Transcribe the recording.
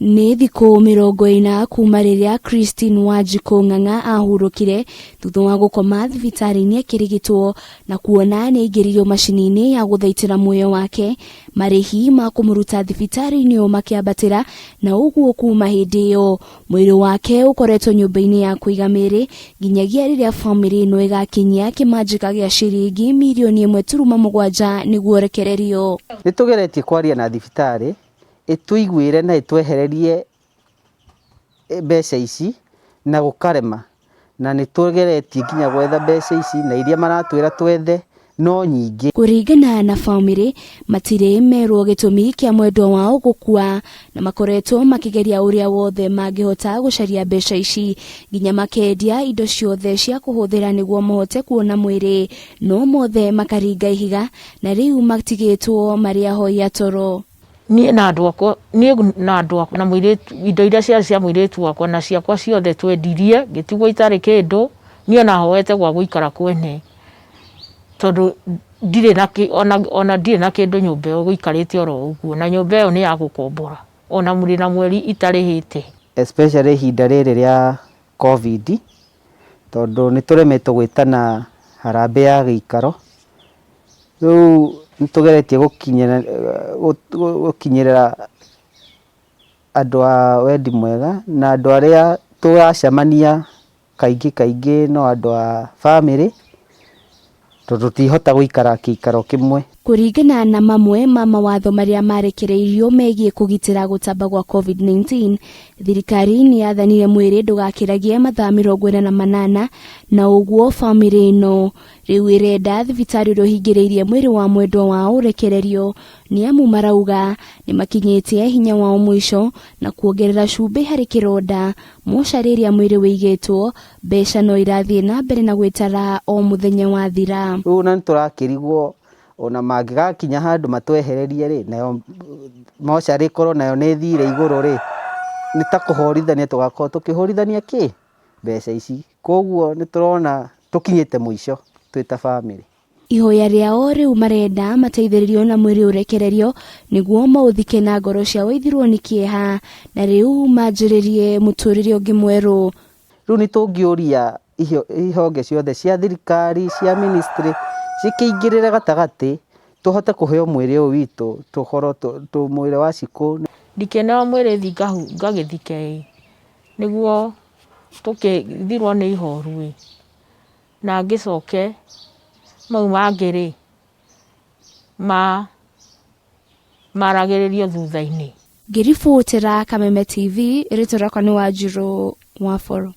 Nĩ thikũ 40 kuma rĩrĩa Christine Wanjikũ Ng'ang'a ahurũkire thutha wa gũkoma thibitarĩ-inĩ akĩrigitwo na kuona nĩ aingĩririo macini-inĩ ya gũthaitĩra muoyo wake. Marĩhi ma kũmũruta thibitarĩ-inĩ ĩyo makĩambatĩra na ũguo kuma hĩndĩ ĩyo mwĩrĩ wake ũkoretwo nyũmba-inĩ ya kũiga mĩĩrĩ nginyagia rĩrĩa bamĩrĩ ĩno ĩgakinyia kĩmanjĩka gĩa ciringi mirioni 1.7 nĩguo ũrekererio. Nĩ tũgeretie kwaria na thibitarĩ ĩtũiguĩre na ĩtwehererie mbeca ici na gũkarema, na nĩ tũgeretie nginya gwetha mbeca ici na iria maratwĩra twethe no nyingĩ. Kũringana na bamĩrĩ, matirĩ merwo gĩtũmi kĩa mwendwa wao gũkua na makoretwo makĩgeria ũrĩa wothe mangĩhota gũcaria mbeca ici nginya makendia indo ciothe cia kũhũthĩra nĩguo mahote kuona mwĩrĩ, no mothe makaringa ihiga na rĩu matigĩtwo marĩ ahoi a toro. Niĩ na andũ akwa, niĩ na andũ akwa na mũirĩtu, indo iria ciarĩ cia mũirĩtu wakwa na ciakwa ciothe twendirie, ngĩtigwo itarĩ kĩndũ, niĩ ona hoete gwa gũikara kwene, tondũ ndirĩ na kĩ, ona ona ndirĩ na kĩndũ nyũmba ĩyo gũikarĩte oro ũguo, na nyũmba ĩyo nĩ ya gũkombora, ona mũrĩ na mweri itarĩhĩte. Especially ihinda rĩrĩ rĩa Covid, tondũ nĩ tũremetwo gwĩtana harambee ya gĩikaro. Rĩu nĩ tũgeretie gũkinyĩra andũ a wendi mwega na andũ arĩa tũracemania kaingĩ kaingĩ no andũ a bamĩrĩ, tondũ tũtingĩhota gũikara gĩikaro kĩmwe. Kũringana na mamwe ma mawatho marĩa marekereirio megiĩ kũgitĩra gũtamba gwa COVID-19, thirikari nĩ yathanire mwĩrĩ ndũgakĩragie mathaa 48, na ũguo bamĩrĩ ĩno rĩu ĩrenda thibitarĩ ũrĩa ũhingĩrĩirie mwĩrĩ wa mwendwa wao ũrekererio, nĩ amu marauga nĩ makinyĩtie hinya wao mũico na kuongerera cumbĩ harĩ kĩronda mocarĩ ĩrĩa mwĩrĩ wĩigĩtwo mbeca no irathiĩ na mbere na gwĩtara o mũthenya wathira. Rĩu ona nĩ tũrakĩrigwo ona mangĩgakinya handũ matwehererie rĩ, nayo mocarĩ ĩkorwo nayo nĩ ĩthire igũrũ rĩ, nĩ ta kũhũrithania tũgakorwo tũkĩhũrithania kĩ? Mbeca ici. Koguo nĩ tũrona tũkinyĩte mũico twĩ ta bamĩrĩ. Ihoya rĩao rĩu marenda mateithĩrĩrio na mwĩrĩ ũrekererio nĩguo maũthike na ngoro ciao ithirwo nĩ kĩeha na rĩu manjĩrĩrie mũtũrĩre ũngĩ mwerũ. Rĩu nĩ tũngĩũria ihonge ciothe cia thirikari, cia ministry cikĩingĩrĩre gatagatĩ tũhote kũheo mwĩrĩ ũyũ witũ, tũkorwo mwĩrĩ wa Shiko. Ndikĩneo mwĩrĩ thiĩ ngagĩthike ĩ, nĩguo tũkĩthirwo nĩ ihoru ĩ, na ngĩcoke mau mangĩ rĩ, maragĩrĩrio thutha-inĩ. Ngĩribotera Kameme TV, rĩtwa rĩakwa nĩ Wanjirũ wa Boro.